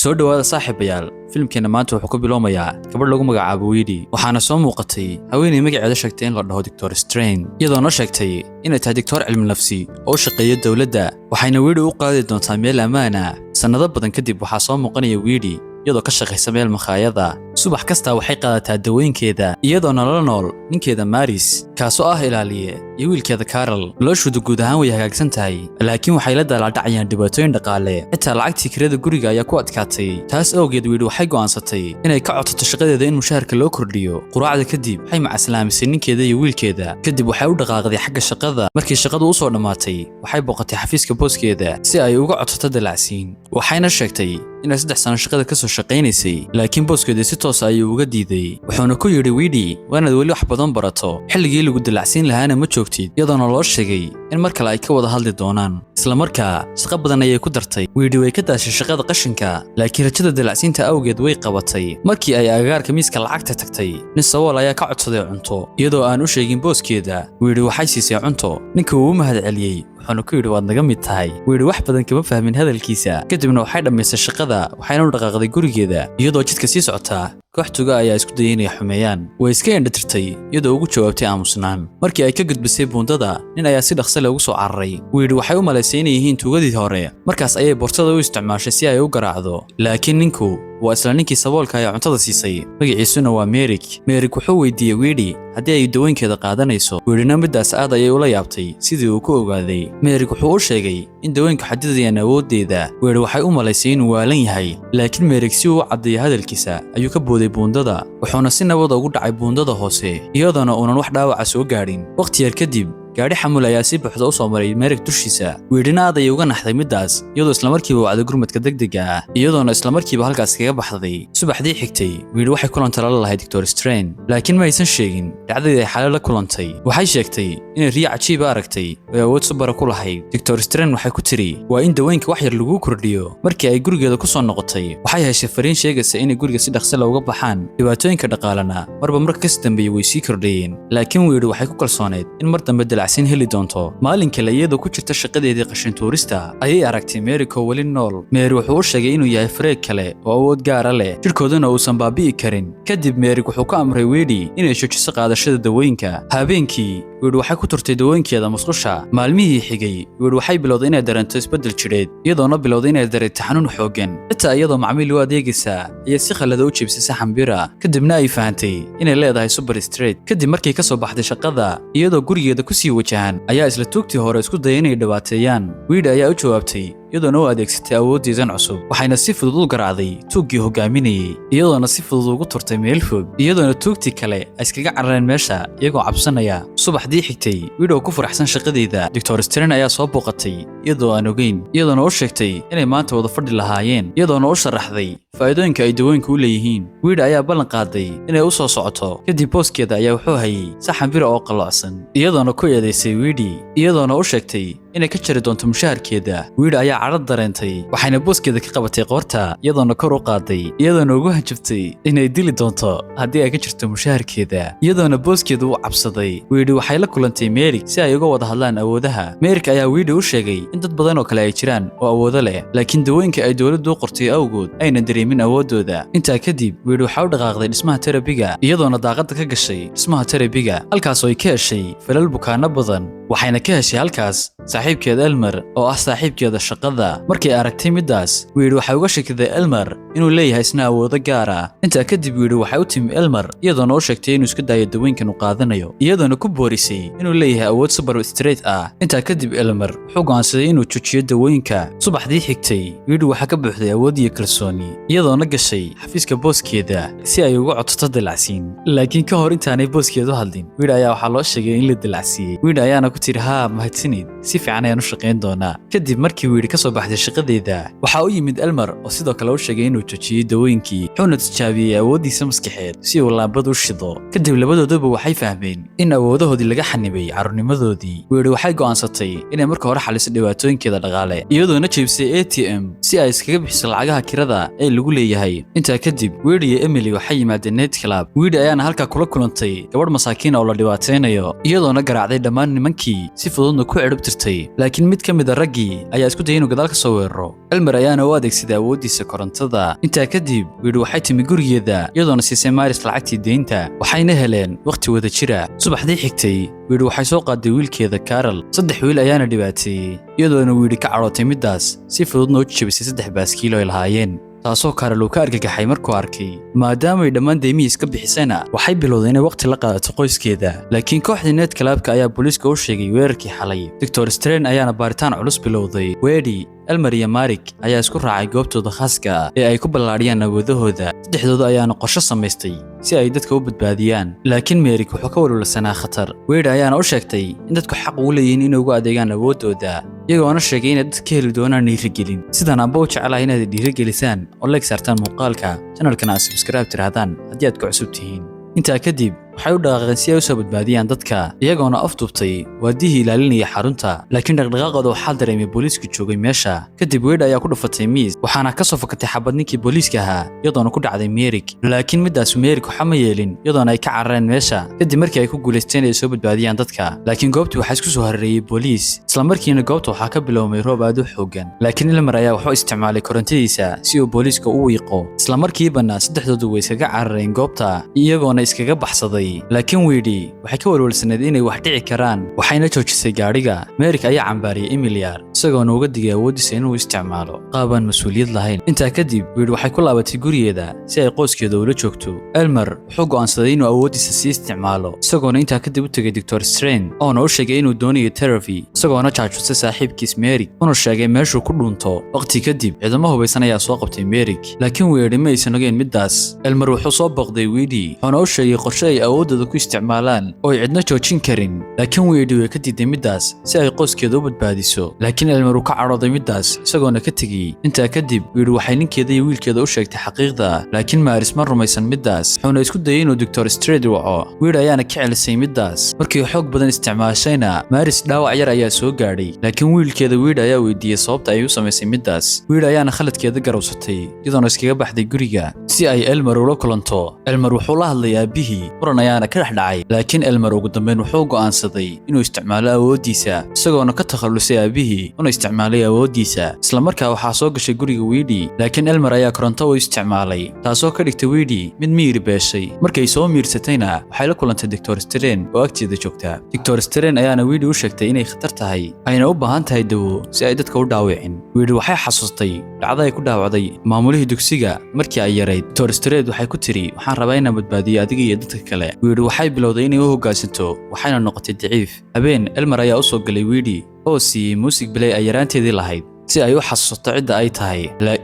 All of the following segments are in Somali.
Soo dhowaada, saaxiibayaal. Filimkeena maanta wuxuu ku bilowmayaa gabadh lagu magacaabo Wiidi. Waxaana soo muuqatay haweeney magaceeda sheegtay in la dhaho Doctor Strain, iyadoona sheegtay inay tahay doctor cilmi nafsi oo u shaqeeya dowladda. Waxayna Wiidi u qaadi doontaa meel ammaana. Sannado badan kadib, waxaa soo muuqanaya Wiidi iyadoo ka shaqaysa meel makhaayada. Subax kasta waxay qaadataa dawooyinkeeda, iyadoona la nool ninkeeda Maris, kaasoo ah ilaaliye, iyo wiilkeeda Carol. Noloshoodu guud ahaan way hagaagsan tahay, laakiin waxay la daalaadhacayaan dhibaatooyin dhaqaale. Xitaa lacagtii kirada guriga ayaa ku adkaatay. Taas awgeed, Wiidhi waxay go'aansatay inay ka codsato shaqadeeda in mushaharka loo kordhiyo. Quraacda kadib, waxay macaslaamisay ninkeeda iyo wiilkeeda. Kadib waxay u dhaqaaqday xagga shaqada. Markii shaqadu u soo dhammaatay, waxay booqatay xafiiska booskeeda si ay uga codsato dalacsiin. Waxayna sheegtay inay 3 sano shaqada ka soo shaqaynaysay, laakiin booskeeda si toosa ayuu uga diiday. Wuxuuna ku yidhi Wiidhi, "Waa inaad weli wax badan barato, xilligii lagu dalacsiin lahaana ma joogtid," iyadoona loo sheegay in mar kale ay ka wada hadli doonaan. Isla markaa shaqo badan ayay ku dartay. Wiidhi way ka daashay shaqada qashinka, laakiin rajada dalacsiinta awgeed way qabatay. Markii ay agagaarka miiska lacagta tagtay, nin sabool ayaa ka codsaday cunto. Iyadoo aan u sheegin booskeeda, Wiidhi waxay siisay cunto. Ninka wuu u mahad celiyey, wuxuuna ku yidhi, "Waad naga mid tahay." Wiidhi wax badan kama fahmin hadalkiisa. Kadibna waxay dhammaysay shaqada, waxayna u dhaqaaqday gurigeeda. Iyadoo jidka sii socotaa, koox tuga ayaa isku dayay inay xumeeyaan. Way iska indhatirtay, iyadoo ugu jawaabtay aamusnaan. Markii ay ka gudbisay buundada, nin ayaa si dhaqso leh ugu soo cararay. Wiidhi waxay u malaysay inay yihiin tuugadii hore. Markaas ayay boortada u isticmaashay si ay u garaacdo, laakiin ninku waa isla ninkii saboolka ee cuntada siisay, magaciisuna waa Merik. Merik wuxuu weydiiyey Wiidhi haddii ay dawooyinkeeda qaadanayso. Wiidhina middaas aad ayay ula yaabtay sidii uu ku ogaaday. Merik wuxuu u sheegay in dawooyinku xadidayaan awooddeeda. Wiidhi waxay u malaysay inuu waalan yahay, laakiin Merik si uu u caddeeyo hadalkiisa ayuu ka booday buundada, wuxuuna si nabada ugu dhacay buundada hoose, iyadoona uunan wax dhaawaca soo gaadhin. Wakhti yar kadib, gaadhi xamul ayaa si buuxda u soo maray Merig dushiisa. Wiidhina aad ayay uga naxday middaas, iyadoo islamarkiiba wacday gurmadka degdega ah, iyadoona islamarkiiba halkaas kaga baxday. Subaxdii xigtay, Wiidhi waxay kulan tala lahayd Doctor Strain, laakiin ma aysan sheegin dhacdadii ay xalay la kulantay. Waxay sheegtay inay riyo cajiiba aragtay oo awood super ku lahayd. Doctor Strain waxay ku tiri, "Waa in dawooyinka wax yar lagu kordhiyo." Markii ay gurigeeda ku soo noqotay, waxay heshay fariin sheegaysa inay guriga si dhaqso leh uga baxaan. Dhibaatooyinka dhaqaalena marba marka kasi dambeeyey way sii kordhayeen, laakiin Wiidhi waxay ku kalsooneyd in mar dambe dalacsiin heli doonto. Maalin kale, iyadoo ku jirta shaqadeedii qashin tuurista, ayay aragtay Merik oo weli nool. Meeri wuxuu u sheegay inuu yahay freak kale oo awood gaara leh, jidhkooduna uusan baabi'i karin. Kadib Merik wuxuu ku amray Wiidhi inay joojiso qaadashada dawooyinka. Habeenkii, Wiidhi waxay ku turtay dawooyinkeeda musqusha. Maalmihii xigay, Wiidhi waxay bilowday inay dareento isbeddel jidheed, iyadoona bilowday inay dareento xanuun xooggan. Xitaa iyadoo macmiil u adeegaysa ayaa si khalada u jebisay saxan bira, kadibna ay fahantay inay leedahay super strength. Kadib markay ka soo baxday shaqada, iyadoo gurigeeda ku sii wajahan, ayaa isla tuugtii hore isku dayay inay dhibaateeyaan. Wiidhi ayaa u jawaabtay, iyadoona u adeegsatay awooddeedan cusub. Waxayna si fudud u garaacday tuuggii hogaaminayey, iyadoona si fudud ugu turtay meel fog, iyadoona tuugtii kale ay iskaga carareen meesha iyagoo cabsanaya. Subaxdii xigtay, Wiidhi oo ku faraxsan shaqadeeda, Doctor Strain ayaa soo booqatay iyadoo aan ogeyn, iyadoona u sheegtay inay maanta wada fadhi lahaayeen, iyadoona u sharaxday faa'iidooyinka ay dawooyinku u leeyihiin. Wiidhi ayaa ballan qaaday inay u soo socoto. Kadib booskeeda ayaa wuxuu hayay saxan bira oo qalloocsan, iyadoona ku eedaysay Wiidhi, iyadoona u sheegtay inay ka jari doonto mushaharkeeda. Wiidhi ayaa cadho dareentay, waxayna booskeeda ka qabatay qoorta, iyadoona kor u qaaday, iyadoona ugu hanjabtay inay dili doonto haddii ay ka jirto mushaharkeeda, iyadoona booskeeda u cabsaday. Wiidhi waxay la kulantay Merik si ay uga wada hadlaan awoodaha. Merik ayaa Wiidhi u sheegay in dad badan oo kale ay jiraan oo awoodo leh, laakiin dawooyinka ay dowladdu u qortay awgood aynan dareemin awooddooda. Intaa kadib, Wiidhi waxaa u dhaqaaqday dhismaha therapy-ga, iyadoona daaqadda ka gashay dhismaha therapy-ga, halkaas oo ay ka heshay falal bukaano badan. Waxayna ka heshay halkaas saaxiibkeeda Elmer, oo ah saaxiibkeeda shaqada. Markay aragtay middaas, Wiidhi waxay uga shakiday Elmer inuu leeyahay isna awoodo gaar ah. Intaa kadib, Wiidhi waxay u timi Elmer, iyadoona u sheegtay inuu iska daayo dawooyinkan uu qaadanayo, iyadoona ku boorisay inuu leeyahay awood super strength ah. Intaa kadib, Elmer wuxuu go'aansaday inuu joojiyo dawooyinka. Subaxdii xigtay, Wiidhi waxaa ka buuxday awood iyo kalsooni, iyadoona gashay xafiiska booskeeda si ay uga codsato dalacsiin. Laakiin ka hor intaanay booskeedu hadlin, Wiidhi ayaa waxaa loo sheegay in la dalacsiiyey. Wiidhi ayaana ku tiri, "Haa, mahadsanid, si fiican ayaan u shaqayn doonaa." Kadib markii Wiidhi ka soo baxday shaqadeeda, waxaa u yimid Elmer oo sidoo kale u sheegay inuu joojiyey dawooyinkii, wuxuuna tijaabiyey awooddiisa maskaxeed si uu laambad u shido. Kadib labadooduba waxay fahmeen in awoodahoodii laga xanibay carruurnimadoodii. Wiidhi waxay go'aansatay inay marka hore xaliso dhibaatooyinkeeda dhaqaale, iyadoona jebisay ATM si ay iskaga bixiso lacagaha kirada ee lagu leeyahay. Intaa kadib, Wiidhi iyo Emily waxay yimaadeen night club. Wiidhi ayaana halkaa kula kulantay gabadh masaakiin oo la dhibaataynayo, iyadoona garaacday dhammaan nimankii. nimankii, si fududna ku cirib tirtay. Laakiin mid ka mid a raggii ayaa isku dayay inuu gadaal ka soo weeraro. Elmer ayaana u adeegsaday awooddiisa korontada. Intaa kadib, Wiidhi waxay timi gurigeeda, iyadoona siisay Maris lacagtii deynta, waxayna heleen wakhti wada jira. Subaxdii xigtay, Wiidhi waxay soo qaaday wiilkeeda Karol. Saddex wiil ayaana dhibaateeyey, iyadoona Wiidhi ka cadhootay middaas, si fududna u jebisay saddex baaskiilo ay lahaayeen, taasoo Karol uu ka argagaxay markuu arkay. Maadaamay dhammaan deymihii iska bixisayna, waxay bilowday inay waqti la qaadato qoyskeeda. Laakiin kooxdii night clubka ayaa booliiska u sheegay weerarkii xalay. Doctor Strain ayaana baaritaan culus bilowday. Wedi, Elmer iyo Marik ayaa isku raacay goobtooda khaaska ah ee ay ku ballaadhiyaan awoodahooda. Saddexdooda ayaana qorsho samaystay si ay dadka u badbaadiyaan, laakiin Merik wuxuu ka walwalsanaa khatar. Wade ayaana u sheegtay in dadku xaq ugu leeyihiin inay ugu adeegaan awooddooda, iyagoona sheegay inay dadka ka heli doonaan dhiirigelin. Sidaan anba u jecelahay inaad dhiirigelisaan oo like saartaan muuqaalka, channelkana aad subscribe tiraahdaan haddii aad ku cusub tihiin. Intaa kadib, waxay u dhaqaaqeen si ay u soo badbaadiyaan dadka, iyagoona afduubtay waardiyihii ilaalinaya xarunta. Laakiin dhaqdhaqaaqooda waxaa dareemay booliisku joogay meesha. Kadib, Weydha ayaa ku dhufatay miis, waxaana ka soo fakatay xabad ninkii booliiska ahaa, iyadoona ku dhacday Merik. Laakiin middaas Merik waxa ma yeelin, iyadoona ay ka carareen meesha kadib markii ay ku guulaysteen ay soo badbaadiyaan dadka. Laakiin goobtii waxaa isku soo hareeyey booliis. Isla markiina goobta waxaa ka bilowmay roob aad u xooggan, laakiin Elmer ayaa wuxuu isticmaalay korontadiisa si uu booliiska u wiiqo. Isla markiibana saddexdoodu way iskaga carareen goobta, iyagoona iskaga baxsaday. Laakiin Wiidhi waxay ka walwalsanayd inay wax dhici karaan, waxayna joojisay gaadhiga. Merik ayaa cambaariyey Emiliar, isagoona uga digay awooddiisa inuu isticmaalo qaab aan mas-uuliyad lahayn. Intaa kadib, Wiidhi waxay ku laabatay gurigeeda si ay qoyskeeda ula joogto. Elmer wuxuu go'aansaday inuu awooddiisa sii isticmaalo, isagoona intaa kadib u tegay Doctor Strain, oona u sheegay inuu doonayo therapy, isagoona jaajusay saaxiibkiis Merik, una sheegay meeshuu ku dhuunto. Waqti kadib, ciidamo hubaysan ayaa soo qabtay Merik, laakiin Wiidhi ma aysan ogeyn middaas. Elmer wuxuu soo booqday Wiidhi, wuxuuna u sheegay qorshe ay awooddooda ku isticmaalaan oo ay cidna joojin karin. Laakiin Wiidhi way ka diiday middaas si ay qoyskeeda u badbaadiso. Laakiin Elmer uu ka cadhooday middaas, isagoona ka tegey. Intaa kadib, Wiidhi waxay ninkeeda iyo wiilkeeda u sheegtay xaqiiqda, laakiin Maris ma rumaysan middaas, wuxuuna isku dayay inuu Doctor Strain waco. Wiidhi ayaana ka celisay middaas. Markii xoog badan isticmaashayna, Maris dhaawac yar ayaa soo gaadhay. Laakiin wiilkeeda Wiidhi ayaa weydiiyey sababta ay u samaysay middaas. Wiidhi ayaana khaladkeeda garowsatay, iyadoona iskaga baxday guriga si ay Elmer ula kulanto. Elmer wuxuu la hadlay aabbihii, muran ayaana ka dhex dhacay. Laakiin Elmer ugu dambeyn wuxuu go'aansaday inuu isticmaalo awooddiisa, isagoona ka takhallusay aabbihii una isticmaalay awooddiisa. Isla markaa waxaa soo gashay guriga Wiidhi, laakiin Elmer ayaa koronto u isticmaalay, taasoo ka dhigtay Wiidhi mid miyir beeshay. Markay soo miirsatayna, waxay la kulantay Doctor Strain oo agteeda joogta. Doctor Strain ayaana Wiidhi u sheegtay inay khatar tahay, ayna u baahan tahay dawo si ay dadka u dhaawicin. Wiidhi waxay xasuustay dhacdo ay ku dhaawacday maamulihii dugsiga markii ay yarayd. Doctor Strain waxay ku tiri, "Waxaan rabaa inaan badbaadiyo adiga iyo dadka kale." Wiidhi waxay bilowday inay u hoggaansanto, waxayna noqotay daciif. Habeen, Elmer ayaa u soo galay Wiidhi oo siiyey muusig bilay ay yaraanteedii lahayd si ay u xasuusato cidda ay tahay.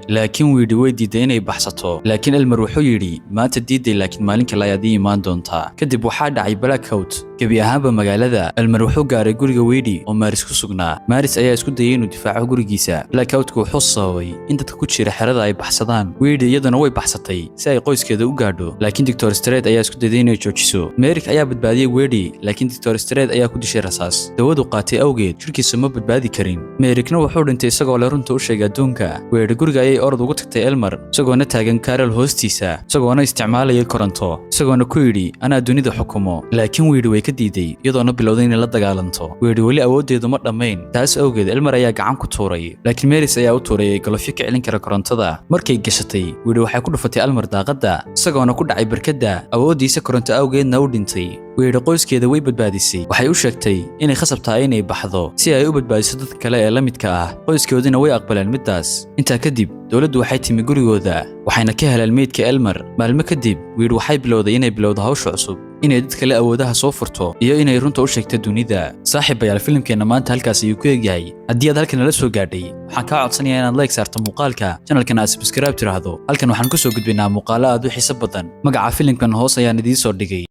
Laakiin Wiidhi way diiday inay baxsato. Laakiin Elmer wuxuu yidhi, "Maanta diiday, laakiin maalin kale ayaad ii imaan doontaa." Kadib waxaa dhacay blackout gebi ahaanba magaalada. Elmer wuxuu gaaray guriga Wiidhi oo Maris ku sugnaa. Maris ayaa isku dayay inuu difaaco gurigiisa. Blackoutku wuxuu sababay in dadka ku jira xerada ay baxsadaan. Wiidhi iyaduna way baxsatay si ay qoyskeeda u gaadho, laakiin Doctor Strain ayaa isku dayday inay joojiso. Merik ayaa badbaadiyey Wiidhi, laakiin Doctor Strain ayaa ku dishay rasaas. Dawadu qaatay awgeed jirkiisa ma badbaadi karin. Merikna wuxuu dhintay isagoo le runta u sheegay adduunka. Weedhi guriga ayay orod ugu tagtay Elmer, isagoona taagan Karel hoostiisa, isagoona isticmaalayay koronto, isagoona ku yidhi, "Anaa dunida xukumo." Laakiin Wiidhi way ka diiday, iyadoona bilowday inay la dagaalanto. Weedhi weli awooddeedu ma dhammayn, taas awgeed Elmer ayaa gacan ku tuuray, laakiin Meris ayaa u tuuray galofyo ka celin kara korontada. Markay gashatay, Wiidhi waxay ku dhufatay Elmer daaqadda, isagoona ku dhacay barkadda, awooddiisa koronto awgeedna u dhintay. Weedhi qoyskeeda way badbaadisay. Waxay u sheegtay inay khasab tahay inay baxdo si ay u badbaadiso dadka kale ee la midka ah. Qoyskeodina way aqbaleen middaas. Intaa kadib, dowladdu waxay timi gurigooda, waxayna ka heleen meydka Elmer. Maalmo kadib, Wiidhi waxay bilowday inay bilowdo hawsha cusub, inay dad kale awoodaha soo furto iyo inay runta u sheegto dunida. Saaxiibayaal, filimkeenna maanta halkaas ayuu ku egyahay. Haddii aad halkan nala soo gaadhay, waxaan kaa codsanayaa inaad like saarto muuqaalka, channelkan aad subscribe tiraahdo. Halkan waxaan kusoo gudbinaa muuqaalo aad u xiiso badan. Magaca filimkan hoos ayaan idiin soo dhigay.